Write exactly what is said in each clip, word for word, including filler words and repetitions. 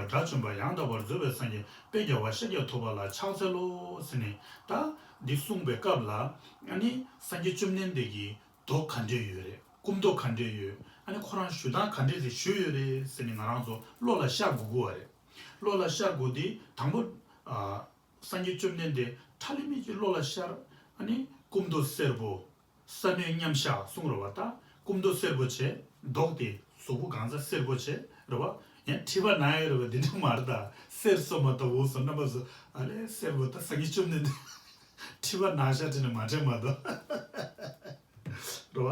དགྲ་བཅོམ་པ་ཡང་དག་པར་རྫོགས་པའི་སངས་རྒྱས་དཔལ་རྒྱལ་བ་ཤཱཀྱ་ཐུབ་པ་ལ་ཕྱག་འཚལ་ལོ་ཟེར་ནས་ད་འདི་གསུངས་པའི་སྐབས་ལ། ཨ་ནི་སངས་རྒྱས་བཅོམ་ལྡན་འདས་ཀྱི་མདོག་ག་འདྲས་ཡོད་རེད། སྐུ་མདོག་ག་འདྲས་ཡོད། ཨ་ནི་ཁོ་རང་བཞུགས་སྟངས་ག་འདྲས་ཞིག་བཞུགས་ཡོད་རེད་ཟེར་ནས་ང་རང་ཚོ་བློ་ལ་ཤར་དགོས་ཀྱི་ཡོད་རེད། བློ་ལ་ཤར་དགོས་དེ་དང་པོ། ཨ། སངས་རྒྱས་བཅོམ་ལྡན་འདས་ཁྲ་ལི་མིག་གི་བློ་ལ་ཤར། ཨ་ནི་སྐུ་མདོག་སེར་པོ། ས་གནོན་མཉམ་བཞག་གསུངས་རེད་བ། ད་སྐུ་མདོག་སེར་པོ་བྱས། མདོག་དེ་གཟུགས་པོ་གང་ཚང་སེར་པོ་བྱས་རེད་བ། ཡང་མཁྲིས་པ་ན་ཡོད་རེད་བ། དེ་འདྲ་མ་རེད། ད་གསེར་བཙོ་མ་ལྟ་བུ་སོགས་རྣམ་པ་ཚོ། ཨ་ལས་སེར་པོ། ད་སངས་རྒྱས་བཅོམ་ལྡན་འདས་མཁྲིས་པ་ན་ཤ་དྲི་ནས་མ་དྲན་མ་གཏོགས་རེད་བ།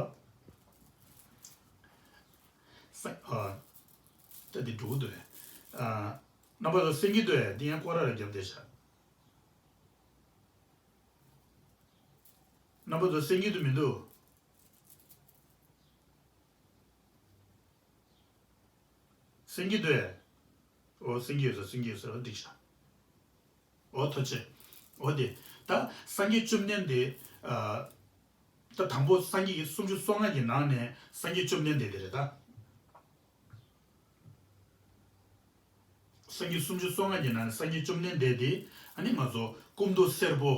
ས། ཨ། ད་འདི་འགྲོ་གི་འདུག་ཨ། རྣམ་པ་ཚོ་གསན་གྱི་འདུག་ཨ། འདི་ཡང་སྐོར་ར་ར་བརྒྱབ་བསྡད་ཤག་རྣམ་པ་ཚོ་གསན་གྱི་འདུག་མི་འདུག་གསན་གྱི་འདུག་ཨེ། འོ་གསན་གྱི་ཡོད་ས། གསན་གྱི་ཡོད་ས་འགྲིག་ཤག་འོ་ཐུགས་རྗེ་ཆེ། འོ་དེ། ད་སངས་རྒྱས་བཅོམ་ལྡན་འདས། ཨ། ད་དང་པོ་སངས་རྒྱས་ཀྱི་སུམ་ཅུ་སོ་ལྔ་གི་ནང་ནས་སངས་རྒྱས་བཅོམ་ལྡན་འདས་དེ་རེད་ད། སངས་རྒྱས་སུམ་ཅུ་སོ་ལྔ་གི་ནང་ནས་སངས་རྒྱས་བཅོམ་ལྡན་འདས་དེ། ཨ་ནི་ང་ཚོ་སྐུ་མདོག་སེར་པོ།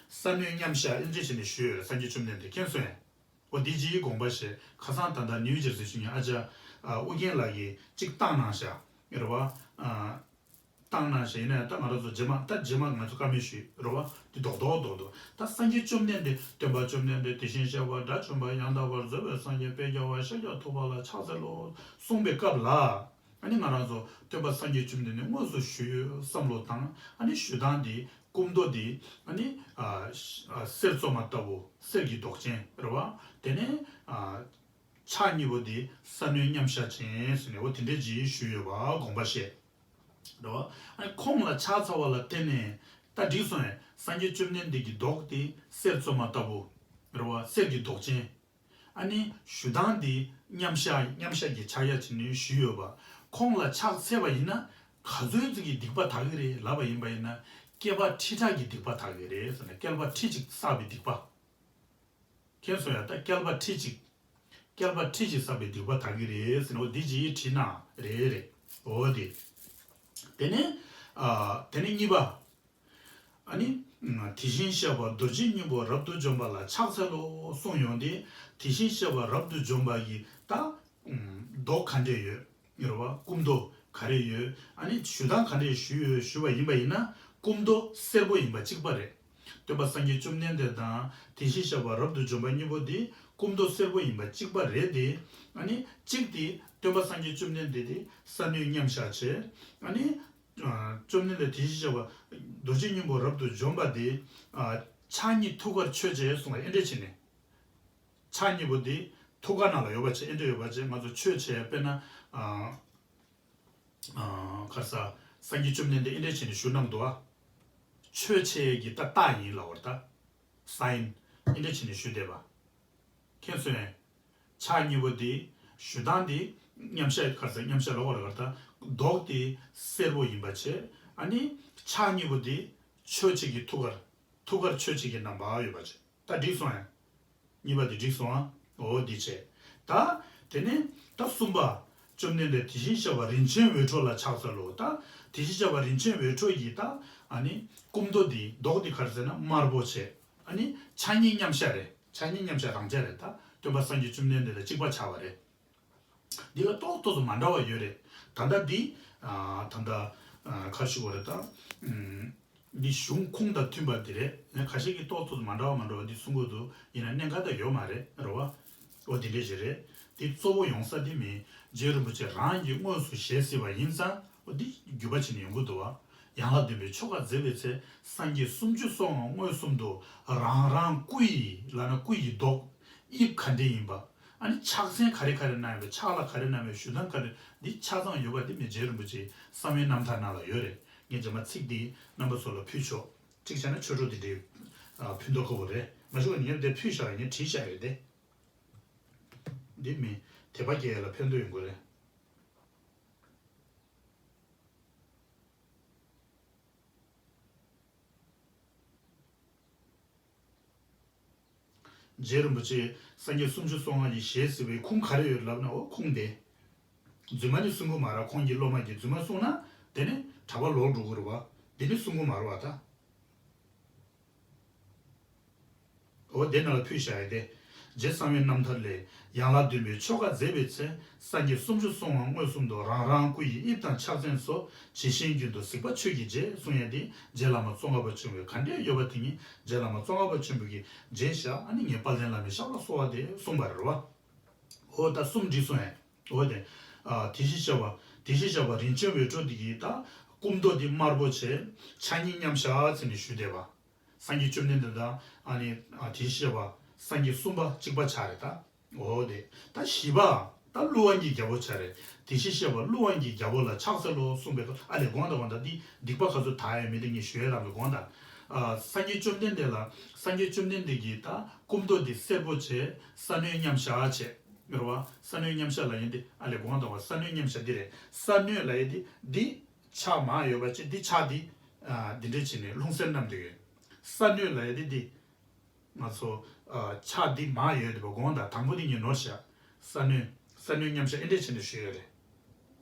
ས་གནོན་མཉམ་བཞག་ཨེ་འདྲ་བྱས་ནས་བཞུགས་ཡོད་རེད། སངས་རྒྱས་བཅོམ་ལྡན་འདས་མཁྱེན་སོང་ངས། འོ་འདི་ཅིག་དགོངས་པ་བཞེས། ཁ་སང་ད་ལྟ་ནིའུ་ཇར་སི་བཞུགས་མཁན་ཨ་ཅག་ཨ། ཨུ་རྒྱན་ལགས་ཀྱིས་ཅིག་བཏང་གནང་ཤག་རེད་བ། ཨ། བཏང་གནང་ཤག་ཡིན་ན་ཡང་ད་ང་རང་ཚོ་རྗེས་མ། ད་རྗེས་མ་ང་ཚོ་བཀའ་མོལ་ཞུས་རེད་བ། འདི་རྡོག་རྡོག་རྡོག་རྡོག་ད་སངས་རྒྱས་བཅོམ་ལྡན་འདས། སྟོན་པ་བཅོམ་ལྡན་འདས་དེ་བཞིན་གཤེགས་པ་དགྲ་བཅོམ་པ་ཡང་དག་པར་རྫོགས་པའི་སངས་རྒྱས་དཔལ་རྒྱལ་བ་ཤཱཀྱ་ཐུབ་པ་ལ་ཕྱག་འཚལ་ལོ་གསུངས་པའི་སྐབས་ལ། ཨ་ནི་ང་རང་ཚོ་སྟོན་པ་སངས་རྒྱས་བཅོམ་ལྡན་འདས་དངོས་སུ་བཞུགས་ཡོད་བསམ་བློ་བཏང་། ཨ་ནི་བཞུགས་སྟངས་འདི། སྐུ་མདོག་འདི། ཨ་ནི། ཨ། ཨ། གསེར་བཙོ་མ་ལྟ་བུ། གསེར་གྱི་མདོག་ཅན་རེད་བ། དེ་ནས། ཨ། ཕྱག་གཉིས་པོ་འདི་ས་གནོན་མཉམ་བཞག་ཅན་ཟེར་ནས་འོ་དེ་འདྲས་ཅིག་བཞུགས་ཡོད་པ་དགོངས་པ་བཞེས། རེད་བ། ཨ་ནི་ཁོང་ལ་ཕྱག་འཚལ་བ་ལ་བརྟེན་ནས། ད་འགྲིག་སོང་ངས། སངས་རྒྱས་བཅོམ་ལྡན་འདས་ཀྱི་མདོག་དེ་གསེར་བཙོ་མ་ལྟ་བུ། རེད་བ། གསེར་གྱི་མདོག་ཅན། ཨ་ནི་བཞུགས་སྟངས་འདི་མཉམ་བཞག། མཉམ་བཞག་གི་ཕྱག་རྒྱ་བྱས་ནས་བཞུགས་ཡོད་པ། ཁོང་ལ་ཕྱག་འཚལ་བ་ཡིན་ན་ག་ཚོད་ཅིག་གི་སྡིག་པ་དག་གི་རེད་ལབ་པ་ཡིན་པ་ཡིན་ན། བསྐལ་པ་ཁྲི་ཕྲག་གི་སྡིག་པ་དག་གི་རེད་ཟེར་ན། བསྐལ་པ་ཁྲི་གཅིག་བསགས་པའི་སྡིག་པ། མཁྱེན་སོང་ཡ། ད་བསྐལ་པ་ཁྲི་གཅིག་བསྐལ་པ་ཁྲི་གཅིག་བསགས་པའི་སྡིག་པ་དག་གི་རེད་ཟེར་ནས་འོ་འདི་ཅིག་བྲིས་གནང་། རེད་རེད། འོ་དེ། དེ་ནས། ཨ། དེ་ནས་གཉིས་པ། ཨ་ནི། དེ་བཞིན་གཤེགས་པ་རྡོ་རྗེ་སྙིང་པོ་རབ་ཏུ་འཇོམས་པ་ལ་ཕྱག་འཚལ་ལོ་གསུངས་ཡོང་དུས། དེ་བཞིན་གཤེགས་པ་རབ་ཏུ་འཇོམས་པ་གི་ད། མདོག་ག་འདྲས་ཡོད། རེད་བ། སྐུ་མདོག་ག་རེ་ཡོད། ཨ་ནི་བཞུགས་སྟངས་ག་འདྲས་བཞུགས་ཡོད་ཞུས་པ་ཡིན་པ་ཡིན་ན། སྐུ་མདོག་སེར་པོ་ཡིན་པ་གཅིག་པ་རེད། སྟོན་པ་སངས་རྒྱས་བཅོམ་ལྡན་འདས་དང་དེ་བཞིན་གཤེགས་པ་རབ་ཏུ་འཇོམས་པ་གཉིས་པོ་དེ་སྐུ་མདོག་སེར་པོ་ཡིན་པ་གཅིག་པ་རེད་དེ། ཨ་ནི་གཅིག་དེ་སྟོན་པ་སངས་རྒྱས་བཅོམ་ལྡན་འདས་དེ་ས་གནོན་མཉམ་བཞག་བྱས། ཨ་ནི། ཨ། བཅོམ་ལྡན་འདས་དེ་བཞིན་གཤེགས་པ་རྡོ་རྗེ་སྙིང་པོ་རབ་ཏུ་འཇོམས་པ་དེ། ཨ། ཕྱག་གཉིས་ཐུགས་ཀར་མཆོད་བྱས་གསུངས་པ་ཨེ་འདྲས་བྱས་ནས། ཕྱག་གཉིས་པོ་དེ་ཐུགས་ཀ་ནང་ལ་ཡོད་པ་བྱས། ཨེ་འདྲས་ཡོད་པ་བྱས། ང་ཚོ་མཆོད་བྱས། དཔེར་ན། ཨ། ཨ། ག་རེ་ཟ། སངས་རྒྱས་བཅོམ་ལྡན་འདས་ཨེ་འདྲས་བྱས་ནས་བཞུགས་གནང་འདུག་ཨ། མཆོད་བྱས་ཀྱི་ད་རྟགས་ཡིན་ལབ་པ་རེད་ད། སའིན། ཨེ་འདྲས་བྱས་ནས་བཞུགས་བསྡད་པ། མཁྱེན་སོང་ངས། ཕྱག་གཉིས་པོ་དེ། བཞུགས་སྟངས་དེ། མཉམ་བཞག་ག་རེ་ཟ། མཉམ་བཞག་ལབ་དགོས་རེད་ག་རེ་ད། མདོག་དེ་སེར་པོ་ཡིན་པ་བྱས། ཨ་ནི་ཕྱག་གཉིས་པོ་དེ་མཆོད་བྱེད་ཀྱི་ཐུགས་ཀར། ཐུགས་ཀར་མཆོད་བྱེད་ཀྱི་རྣམ་པ་ཡོད་པ་བྱས། ད་འགྲིག་སོང་ངས། གཉིས་པ་དེ་འགྲིག་སོང་ཨ། འོ་འདི་བྱས། ད། དེ་ནས་ད་གསུམ་པ། བཅོམ་ལྡན་འདས་དེ་བཞིན་གཤེགས་པ་རིན་ཆེན་འོད་འཕྲོ་ལ་ཕྱག་འཚལ་ལོ། ད་དེ་བཞིན་གཤེགས་པ་རིན་ཆེན་འོད་འཕྲོ་ཡི་ད། ཨ་ནི་སྐུ་མདོག་དེ། མདོག་དེ་ག་རེ་ཟེར་ན་དམར་པོ་བྱས། ཨ་ནི་ཕྱག་གཉིས་མཉམ་བཞག་རེད། ཕྱག་གཉིས་མཉམ་བཞག་རང་འཇགས་རེད། ད་སྟོན་པ་སངས་རྒྱས་བཅོམ་ལྡན་འདས་དང་གཅིག་པ་ཆགས་པ་རེད། འདི་ལ་ཏོག་ཏོག་ཙམ་མ་འདྲ་བ་ཡོད་རེད། ད་ལྟ་འདི། ཨ། ད་ལྟ། ཨ། ག་རེ་ཞུ་དགོས་རེད་ད། ཨུམ། འདི་གཞུང་ཁུངས་དང་མཐུན་པ་འདི་རེད། ཁ་ཤས་ཀྱིས་ཏོག་ཏོག་ཙམ་མ་འདྲ་བ་མ་འདྲ་བ་འདི་གསུང་གི་འདུག་ཡིན་ན་གནད་འགག་ད་ཡོད་མ་རེད། རེད་བ། འོ་འདི་འདྲས་ཞིག་རེད། འདི་གཙོ་བོ་ཡོང་ས་འདི་མི་རྗེ་རིན་པོ་ཆེ་རང་གིས་དངོས་སུ་ཞལ་གཟིགས་པ་ཡིན་ཙང་། འོ་འདི་བརྒྱུད་པ་བྱས་ནས་ཡོང་གི་འདུག་བ། ཡན་ལག་བདུན་པའི་ཆོ་ག་མཛད་པའི་ཚེ། སངས་རྒྱས་སུམ་ཅུ་སོ་ལྔ་མངོན་སུམ་དུ་རང་རང་སྐུ་ཡི། ལབ་ན་སྐུ་ཡི་མདོག་དབྱིབས་ག་འདྲས་ཡིན་པ། ཨ་ནི་ཕྱག་མཚན་ག་རེ་ག་རེ་གནང་ཡོད་པ། ཕྱག་ལ་ག་རེ་གནང་བའི་བཞུགས་སྟངས་ག་རེ། འདི་ཆ་ཚང་ཡོད་པ་འདི་མི་རྗེ་རིན་པོ་ཆེའི་གསང་བའི་རྣམ་ཐར་ནང་ལ་ཡོད་རེད། ངས་རྗེས་མ་ཚིག་འདི་རྣམ་པ་ཚོ་ལ་ཕུལ་ཆོག་གཅིག་བྱས་ན་ཆོས་གྲོགས་འདི་འདྲའི་ཕུལ་མདོག་ཁ་པོ་རེད། མ་ཞུ་བ་ངས་འདི་ཕུལ་བཞག་ངས་བྲིས་བཞག་ཡོད་དེ། འདི་མི་དད་པ་སྐྱེ་ཡ་ལ་ཕན་ཐོགས་ཡོང་གི་རེད། རྗེ་རིན་པོ་ཆེ་སངས་རྒྱས་སུམ་ཅུ་སོ་ལྔ་ཡི་ཞལ་གཟིགས་པའི་ཁུངས་ག་རེ་ཡོད་ལབ་ན། འོ་ཁུངས་དེ། རྫུན་མ་ནི་གསུང་གི་མ་རེད། ཁོང་གི་སློབ་མ་གིས་རྫུན་མ་གསུངས་ན། དེ་ནས་གྲྭ་པ་ལོག་འགྲོ་གི་རེད་བ། འདི་ནི་གསུང་གི་མ་རེད་བ་ད། འོ་དེ་ནང་ལ་ཕུལ་བཞག་ཡོད་དེ། རྗེ་གསང་བའི་རྣམ་ཐར་ལས། ཡང་ལགས་འདུན་པའི་ཆོ་ག་མཛད་པའི་ཚེ། སངས་རྒྱས་སུམ་ཅུ་སོ་ལྔ་མངོན་སུམ་དུ། རང་རང་སྐུ་ཡི་དབྱིབས་དང་ཕྱག་མཚན་སོགས། ཇི་བཞིན་རྒྱུན་དུ་གཟིགས་པ་ཆོས་ཀྱི་རྗེ། གསུང་ཡས་འདི་རྗེ་བླ་མ་ཙོང་ཁ་པ་ཆེན་པོས་ག་འདྲས་ཡོད་པ་དེ་ཉིད་རྗེ་བླ་མ་ཙོང་ཁ་པ་ཆེན་པོ་གིས་མཇལ་བཞག་ཨ་ནི་ངས་དཔལ་ལྡན་བླ་མའི་ཞབས་ལ་གསོལ་བ་དེ་གསུངས་པ་རེད་བ། འོ་ད་གསུམ་བྲིས་སོང་ཡས། འོ་དེ། ཨ་དེ་བཞིན་གཤེགས་པ། དེ་བཞིན་གཤེགས་པ་རིན་ཆེན་འོད་འཕྲོ་འདི་གིས་ད་སྐུ་མདོག་འདི་དམར་པོ་བྱས། ཕྱག་གཉིས་མཉམ་བཞག་ཟེར་ནས་ཞུས་བསྡད་པ། སངས་རྒྱས་བཅོམ་ལྡན་འདས་དང་ཨ་ནི་ཨ་དེ་བཞིན་གཤེགས་པ་སངས་རྒྱས་གསུམ་པ་གཅིག་པ་ཆགས་རེད་ད། འོ་དེ། ད་བཞི་པ། ད་ཀླུ་དབང་གི་རྒྱལ་པོ་ཆགས་རེད། དེ་བཞིན་གཤེགས་པ་ཀླུ་དབང་གི་རྒྱལ་པོ་ལ་ཕྱག་འཚལ་ལོ་གསུངས་པའི་ཐོག་ཨ་ལས་དགོངས་དག་དགོངས་དག་འདི་སྡིག་པ་ག་ཚོད་དག་ཡོད་མེད་དེ་ངས་ཞུ་ཡས་རང་གི་དགོངས་དག་ཨ་སངས་རྒྱས་བཅོམ་ལྡན་འདས་ལ། སངས་རྒྱས་བཅོམ་ལྡན་འདས་ཀྱིས་ད་སྐུ་མདོག་འདི་སེར་པོ་བྱས། ས་གནོན་མཉམ་བཞག་བྱས། རེད་བ། ས་གནོན་མཉམ་བཞག་ལབ་ཡས་འདི་ཨ་ལས་དགོངས་དག་པ་ས་གནོན་མཉམ་བཞག་འདི་རེད། ས་གནོན་ལབ་ཡས་འདི་འདི་ཕྱག་མར་ཡོད་པ་བྱས། འདི་ཕྱག་འདི་ཨ་འདི་འདྲས་བྱས་ནས་ལྷུང་བཟེད་བསྣམས་བསྡད་ཡོད། ས་གནོན་ལབ་ཡས་འདི་འདི་ང་ཚོ་ཨ་ཕྱག་འདི་མར་ཡོད་འདུག་པ། དགོངས་དག་དང་པོ་འདི་ངས་ནོར་བཞག་ས་གནོན། ས་གནོན་མཉམ་བཞག་ཨེ་འདྲས་བྱས་ནས་ཞུས་ཡོད་རེད།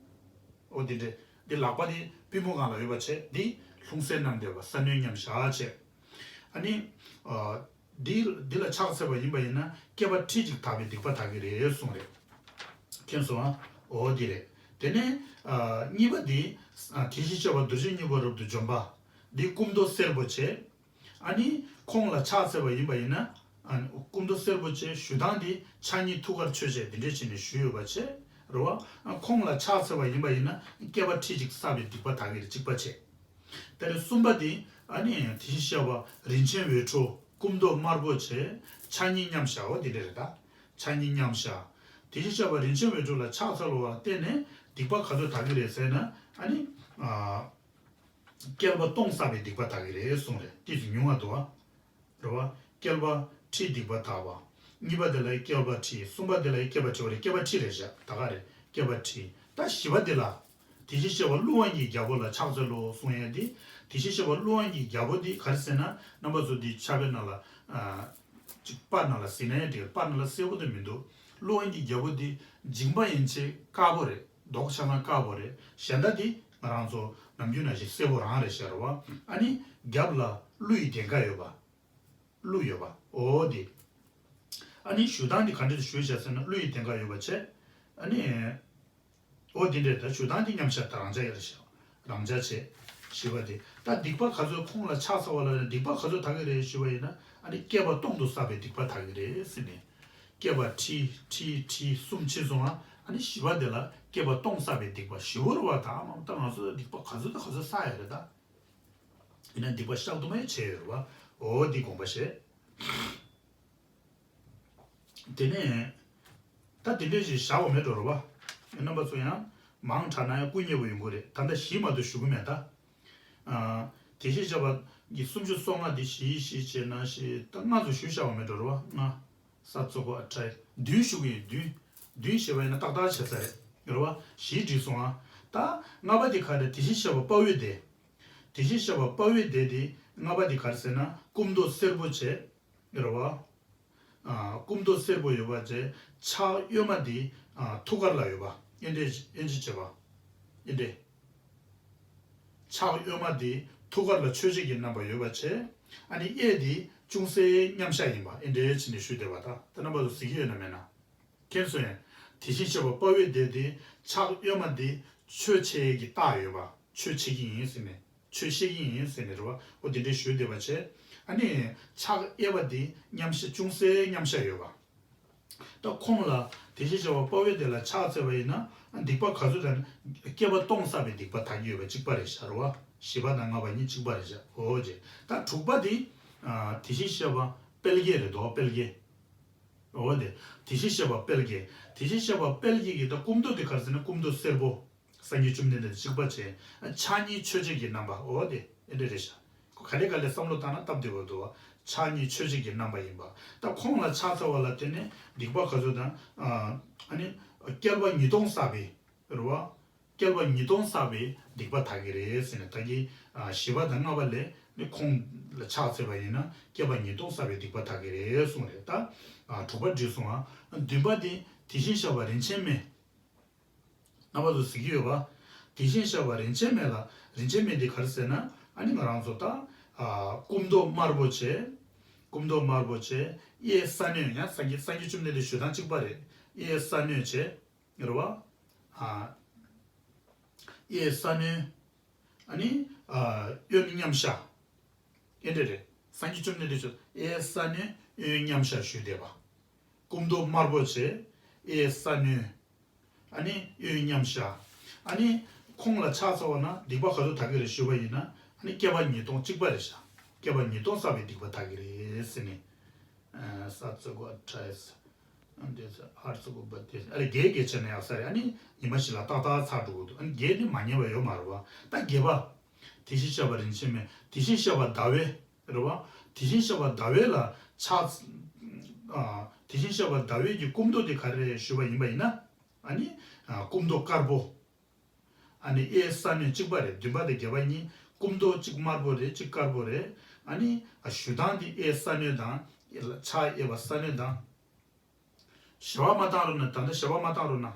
འོ་འདི་འདྲས། འདི་ལག་པ་འདི་པུས་མོ་སྒང་ལ་ཡོད་པ་བྱས། འདི་ལྷུང་བཟེད་བསྣམས་བསྡད་པ་ས་གནོན་མཉམ་བཞག་བྱས། ཨ་ནི། ཨ་འདི་འདི་ལ་ཕྱག་འཚལ་བ་ཡིན་པ་ཡིན་ན་བསྐལ་པ་ཁྲི་གཅིག་དག་པའི་སྡིག་པ་དག་གི་རེད་གསུངས་རེད། མཁྱེན་སོང་ཨ། འོ་འདི་རེད། དེ་ནས་ཨ་གཉིས་པ་འདི་ཨ་དེ་བཞིན་གཤེགས་པ་རྡོ་རྗེ་སྙིང་པོ་རབ་ཏུ་འཇོམས་པ། འདི་སྐུ་མདོག་སེར་པོ་བྱས། ཨ་ནི་ཁོང་ལ་ཕྱག་འཚལ་བ་ཡིན་པ་ཡིན་ན། ཨ་ནི་སྐུ་མདོག་སེར་པོ་བྱས། ཞུ་སྟངས་འདི་ཕྱག་གཉིས་ཐུགས་ཀར་མཆོད་བྱས་འདི་འདྲས་བྱས་ནས་ཞུས་ཡོད་པ་བྱས། རེད་བ། ཨ་ཁོང་ལ་ཕྱག་འཚལ་བ་ཡིན་པ་ཡིན་ན་བསྐལ་པ་ཁྲི་གཅིག་བསགས་པའི་སྡིག་པ་དག་གི་རེད། གཅིག་པ་བྱས། དེ་ནས་གསུམ་པ་འདི་ཨ་ནི་དེ་བཞིན་གཤེགས་པ་རིན་ཆེན་འོད་འཕྲོ་སྐུ་མདོག་དམར་པོ་བྱས། ཕྱག་གཉིས་མཉམ་བཞག་འོ་འདི་འདྲས་རེད་ད། ཕྱག་གཉིས་མཉམ་བཞག་དེ་བཞིན་གཤེགས་པ་རིན་ཆེན་འོད་འཕྲོ་ལ་ཕྱག་འཚལ་བ་ལ་བརྟེན་ནས་སྡིག་པ་ག་ཚོད་དག་གི་རེད་ཟེར་ན། ཨ་ནི་ཨ། བསྐལ་པ་སྟོང་བསགས་པའི་སྡིག་པ་དག་གི་རེད་གསུངས་རེད། ཏོག་ཙམ་ཉུང་བ་འདུག་བ། རེད་བ། བསྐལ་པ་ཁྲིའི་སྡིག་པ་དག་པ། གཉིས་པ་དེ་ལ་བསྐལ་པ་ཁྲི། གསུམ་པ་དེ་ལ་བསྐལ་པ་ཁྲི་བ་རེད། བསྐལ་པ་ཁྲི་རེད་བཞག་ད་ག་རེད། བསྐལ་པ་ཁྲི། ད་བཞི་པ་དེ་ལ། དེ་བཞིན་གཤེགས་པ་ཀླུ་དབང་གི་རྒྱལ་པོ་ལ་ཕྱག་འཚལ་ལོ་གསུང་ཡས་དེ། དེ་བཞིན་གཤེགས་པ་ཀླུ་དབང་གི་རྒྱལ་པོ་དེ་ག་རེ་ཟེར་ན། རྣམ་པ་ཚོ་དེ་ཕྱག་དཔེ་ནང་ལ། ཨ། ཅིག་པར་ནང་ལ་གཟིགས་ན་ཡང་འགྲིག་པར་ནང་ལ་གསལ་པོ་དེ་མི་འདུག་ཀླུ་དབང་གི་རྒྱལ་པོ་དེ་མཇིང་པ་ཡན་ཆད་དཀར་པོ་རེད། མདོག་ཆ་ཚང་དཀར་པོ་རེད། གཞན་དག་དེ་ང་རང་ཚོ་ནམ་རྒྱུན་ནང་བཞིན་སེར་པོ་རང་རེད་ཤག་རེད་བ། ཨ་ནི་རྒྱབ་ལ་ཀླུ་ཡི་གདེངས་ཀ་ཡོད་པ། ཀླུ་ཡོད་པ། འོ་དེ། ཨ་ནི་ཞུ་སྟངས་དེ་ག་འདྲ་ཞུས་བཞག་ཟེར་ན། ཀླུ་ཡི་གདེངས་ཀ་ཡོད་པ་བྱས། ཨ་ནི། འོ་དེ་འདྲས་ད་ཞུ་སྟངས་དེ་མཉམ་བཞག་ད་རང་འཇགས་ཡོད་རེད་ཤག་རང་འཇགས་བྱས། བཞི་པ་དེ། ད་སྡིག་པ་ག་ཚོད་ཁོང་ལ་ཕྱག་འཚལ་བ་ལ་སྡིག་པ་ག་ཚོད་དག་གི་རེད་ཞུས་པ་ཡིན་ན། ཨ་ནི་བསྐལ་པ་སྟོང་དུ་བསགས་པའི་སྡིག་པ་དག་གི་རེད་ཟེར་ནས། བསྐལ་པ་ཁྲི་ཁྲི་ཁྲི་གསུམ་ཕྱིན་སོང་ང་། ཨ་ནི་བཞི་པ་དེ་ལ་བསྐལ་པ་སྟོང་བསགས་པའི་སྡིག་པ་ཞེ་པོ་རེད་བ། ད་མ་ད་ང་ཚོ་སྡིག་པ་ག་ཚོད་དང་ག་ཚོད་བསགས་ཡོད་རེད་ད། ཡིན་ན་སྡིག་པ་བཤགས་ཐུབ་མ་བྱས་ཡོད་རེད་བ། འོ་འདི་དགོངས་པ་བཞེས། དེ་ནས། ད་དེ་འདྲས་ཞིག་བཞག་པ་མེད་འགྲོ་རེད་བ། རྣམ་པ་ཚོ་ཡང་མང་དྲགས་ན་ཡང་སྐུ་མཉེལ་པོ་ཡོང་གི་རེད། ད་ལྟ་བཞི་མ་གཏོགས་ཞུ་གི་མེད་ད། ཨ། དེ་བཞིན་གཤེགས་པ་གི་སུམ་ཅུ་སོ་ལྔ་འདི་བཞི་བཞི་བྱས་ན་བཞི། ད་ལྔ་ཚོ་ཞུ་བཞག་པ་མེད་འགྲོ་རེད་བ། ལྔ། ས་ཚོ་གོ་ཨ་ཏྲའི་བདུན་ཞུ་གི་ཡོད། བདུན། བདུན་ཞེས་པ་ཡིན་ན་ཏག་ཏག་བྱས་ཚར་རེད། རེད་བ། བཞི་བྲིས་སོང་ཨ། ད་ལྔ་པ་དེ་ག་རེད། དེ་བཞིན་གཤེགས་པ་དཔའ་བོའི་སྡེ། དེ་བཞིན་གཤེགས་པ་དཔའ་བོའི་སྡེ་དེ་ལྔ་པ་དེ་ག་རེ་ཟེར་ན། སྐུ་མདོག་སེར་པོ་བྱས། རེད་བ། ཨ། སྐུ་མདོག་སེར་པོ་ཡོད་པ་བྱས། ཕྱག་གཡོན་མ་དེ། ཨ། ཐུགས་ཀར་ལ་ཡོད་པ། ཨེ་འདྲས་ཨེ་འདྲས་བྱས་པ། ཨེ་འདྲས། ཕྱག་གཡོན་མ་དེ་ཐུགས་ཀར་ལ་མཆོད་བྱེད་ཀྱི་རྣམ་པ་ཡོད་པ་བྱས། ཨ་ནི་གཡས་དེ་ཅུང་ཟད་མཉམ་བཞག་ཡིན་པ། ཨེ་འདྲས་བྱས་ནས་ཞུས་བསྡད་པ། ད་ད་རྣམ་པ་ཚོ་གཟིགས་ཀྱི་ཡོད་ན་མེད་ན། མཁྱེན་སོང་ངས། དེ་བཞིན་གཤེགས་པ་དཔའ་བོའི་སྡེ་དེ་ཕྱག་གཡོན་མ་དེ་མཆོད་བྱེད་ཀྱི་རྟགས་ཡོད་པ། མཆོད་བྱེད་ཀྱི་ཡིན་ཟེར་ནས། མཆོད་བཤད་ཀྱི་ཡིན་ཟེར་ནས་རེད་བ། འོ་དེ་འདྲའི་ཞུས་བསྡད་པ་བྱས། ཨ་ནི་ཕྱག་གཡས་པ་དེ་མཉམ་བཞག་ཅུང་ཟད་མཉམ་བཞག་ཡོད་པ། ད་ཁོང་ལ་དེ་བཞིན་གཤེགས་པ་དཔའ་བོའི་སྡེ་ལ་ཕྱག་འཚལ་བ་ཡིན་ན། སྡིག་པ་ག་ཚོད་དང་། བསྐལ་པ་སྟོང་བསགས་པའི་སྡིག་པ་དག་གི་ཡོད་པ་གཅིག་པ་རེད་ཤག་རེད་བ། བཞི་པ་དང་ལྔ་པ་གཉིས་གཅིག་པ་རེད་ཤག་འོ་ཅེ། ད་དྲུག་པ་དེ། ཨ། དེ་བཞིན་གཤེགས་པ་དཔལ་དགྱེས་རེད་དོ། དཔལ་དགྱེས། འོ་དེ། དེ་བཞིན་གཤེགས་པ་དཔལ་དགྱེས། དེ་བཞིན་གཤེགས་པ་དཔལ་དགྱེས་ཀྱི་ད་སྐུ་མདོག་དེ་ག་རེ་ཟེར་ན། སྐུ་མདོག་སེར་པོ། སངས་རྒྱས་བཅོམ་ལྡན་འདས་གཅིག་པ་བྱས། ཕྱག་གཉིས་མཆོད་བྱེད་ཀྱི་རྣམ་པ། འོ་དེ་ཨེ་འདྲ་རེད་ཤག་ག་ལེ་ག་ལེ་བསམ་བློ་བཏང་ན་སྟབས་བདེ་བོ་འདུག་བ། ཕྱག་གཉིས་མཆོད་བྱེད་ཀྱི་རྣམ་པ་ཡིན་པ། ད་ཁོང་ལ་ཕྱག་འཚལ་བ་ལ་བརྟེན་ནས་སྡིག་པ་ག་ཚོད་དང་། ཨ་ནི་བསྐལ་པ་ཉིས་སྟོང་བསགས་པའི། རེད་བ། བསྐལ་པ་ཉིས་སྟོང་བསགས་པའི་སྡིག་པ་དག་གི་རེད་ཟེར་ནས། ད་གིན་བཞི་པ་དང་ལྔ་པ་ལས་ནི་ཁོང་ལ་ཕྱག་འཚལ་བ་ཡིན་ན་བསྐལ་པ་ཉིས་སྟོང་བསགས་པའི་སྡིག་པ་དག་གི་རེད་གསུངས་རེད་ད། དྲུག་པ་བྲིས་སོང་ང་། བདུན་པ་དེ་དེ་བཞིན་གཤེགས་པ་རིན་ཆེན་མེ། རྣམ་པ་ཚོ་གཟིགས་ཀྱི་ཡོད་པ། དེ་བཞིན་གཤེགས་པ་རིན་ཆེན་མེད་ལ། རིན་ཆེན་མེད་འདི་ག་རེ་ཟེར་ན། ཨ་ནི་ང་རང་ཚོ་ད་ཨ་སྐུ་མདོག་དམར་པོ་བྱས། སྐུ་མདོག་དམར་པོ་བྱས། གཡས་ས་གནོན། ཡང་སངས་རྒྱས་སངས་རྒྱས་བཅོམ་ལྡན་འདས་ཞུ་སྟངས་གཅིག་པ་རེད། གཡས་ས་གནོན་བྱས། རེད་བ། ཨ་གཡས་ས་གནོན། ཨ་ནི་ཨ་གཡོན་མཉམ་བཞག་ཨེ་འདྲ་རེད། སངས་རྒྱས་བཅོམ་ལྡན་འདས་ཞུ་གཡས་ས་གནོན་གཡོན་མཉམ་བཞག་ཞུས་བསྡད་པ། སྐུ་མདོག་དམར་པོ་བྱས། གཡས་ས་གནོན། ཨ་ནི་གཡོན་མཉམ་བཞག་ཨ་ནི་ཁོང་ལ་ཕྱག་འཚལ་བ་ན་སྡིག་པ་ག་ཚོད་དག་གི་རེད་ཞུས་པ་ཡིན་ན། ཨ་ནི་བསྐལ་པ་ཉིས་སྟོང་གཅིག་པ་རེད་ཤག་བསྐལ་པ་ཉིས་སྟོང་བསགས་པའི་སྡིག་པ་དག་གི་རེད་ཟེར་ནས། ས་ཙི་གོ་ཁྲ་ཡེ་ས། འདི་ཚོ་ཧར་ཙི་གོ་བ་དེ་ཨ་རེ་བརྒྱད་བརྒྱད་བྱས་ན་ཡག་ས་རེད། ཨ་ནི་ཉི་མ་ཞིག་ལ་ཏག་ཏག་ཚར་འགྲོ་གི་འདུག་ཨ་ནི་བརྒྱད་ནི་མ་ཉན་པ་ཡོད་མ་རེད་བ། ད་བརྒྱད་པ། དེ་བཞིན་གཤེགས་པ་རིན་ཆེན་མེད། དེ་བཞིན་གཤེགས་པ་ཟླ་བའི་རེད་བ། དེ་བཞིན་གཤེགས་པ་ཟླ་བའི་ལ་ཕྱག་ཨ་དེ་བཞིན་གཤེགས་པ་ཟླ་བའི་གི་སྐུ་མདོག་དེ་ག་རེ་རེད་ཞུས་པ་ཡིན་པ་ཡིན་ན། ཨ་ནི་ཨ་སྐུ་མདོག་དཀར་པོ། ཨ་ནི་གཡས་ས་གནོན་གཅིག་པ་རེད། བདུན་པ་དང་བརྒྱད་པ་གཉིས་སྐུ་མདོག་གཅིག་དམར་པོ་རེད། གཅིག་དཀར་པོ་རེད། ཨ་ནི་ཨ་ཞུ་སྟངས་དེ་གཡས་ས་གནོན་དང་། ཕྱག་གཡས་པ་ས་གནོན་དང་། ཞེ་བ་མ་བཏང་རོགས་གནང་། ད་ལྟ་ཞེ་བ་མ་བཏང་རོགས་གནང་།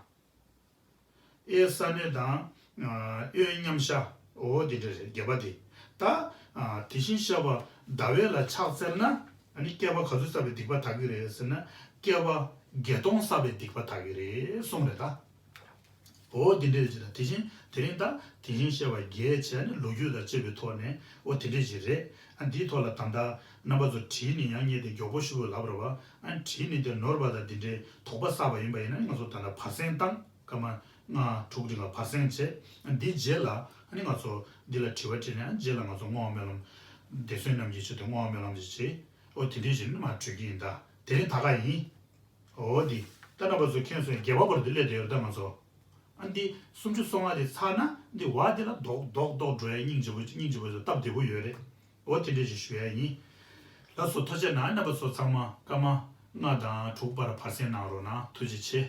གཡས་ས་གནོན་དང་། ཨ་གཡོན་མཉམ་བཞག་འོ་དེ་འདྲ་རེད། བརྒྱད་པ་དེ། ད་ཨ་དེ་བཞིན་གཤེགས་པ་ཟླ་བའི་ལ་ཕྱག་འཚལ་ན། ཨ་ནི་བསྐལ་པ་ག་ཚོད་བསགས་པའི་སྡིག་པ་དག་གི་རེད་ཟེར་ན། བསྐལ་པ་བརྒྱད་སྟོང་བསགས་པའི་སྡིག་པ་དག་གི་རེད་གསུངས་རེད་ད། འོ་དེ་འདྲ་རེད་ཅེ་ན། དེ་བཞིན་དེ་རིང་ད་དེ་བཞིན་གཤེགས་པ་བརྒྱད་བྱས་ནས་ལོ་རྒྱུས་དང་བཅས་པའི་ཐོག་ནས་འོ་དེ་འདྲ་ཞིག་རེད། ཨ་འདིའི་ཐོག་ལ་ད་ལྟ་རྣམ་པ་ཚོ་བྲིས་ནས་ཡང་ངས་དེ་མགྱོགས་པོ་ཞུ་དགོས་ལབ་རེད་བ། ཨ་བྲིས་ནས་དེ་ནོར་བ་དང་དེ་འདྲའི་དོགས་པ་བསགས་པ་ཡིན་པ་ཡིན་ན། ང་ཚོ་ད་ལྟ་བར་གསེང་བཏང་། སྐར་མ་ལྔ་དྲུག་རིང་ལ་བར་གསེང་བྱས། ཨ་འདིའི་རྗེས་ལ་ཨ་ནི་ང་ཚོ་འདི་ལ་དྲི་བ་དྲིས་ནས། ཨ་རྗེས་ལ་ང་ཚོ་བསྔོ་བ་སྨོན་ལམ། འདས་གསོན་རྣམས་ཀྱི་ཆེད་དུ་བསྔོ་བ་སྨོན་ལམ་ཞིག་བྱེད། འོ་དེ་འདྲའི་ཞིག་ནི་མར་གྲོལ་གྱི་ཡིན་ད། དེ་རིང་ད་ག་ཡིན། འོ་འདི། ད་རྣམ་པ་ཚོ་མཁྱེན་སོང་། བརྒྱད་པ་བར་དུ་སླེབས་བསྡད་ཡོད་རེད་ད་ང་ཚོ། ཨ་འདི་སུམ་ཅུ་སོ་ལྔ་དེ་ཚར་ན་འདི་བ་འདི་ལ་རྡོག་རྡོག་རྡོག་འགྲོ་ཡ་སྙིང་རྗེ་པོ་སྙིང་རྗེ་པོ་ཚོ་སྟབས་བདེ་པོ་ཡོད་རེད། འོ་དེ་འདྲ་ཞིག་ཞུ་ཡ་ཡིན། ལགས་སོ། ཐུགས་རྗེ་གནང་། རྣམ་པ་ཚོ་ཚང་མ་སྐར་མ་ལྔ་དང་དྲུག་བར་བར་གསེང་གནང་རོགས་གནང་། ཐུགས་རྗེ་ཆེ།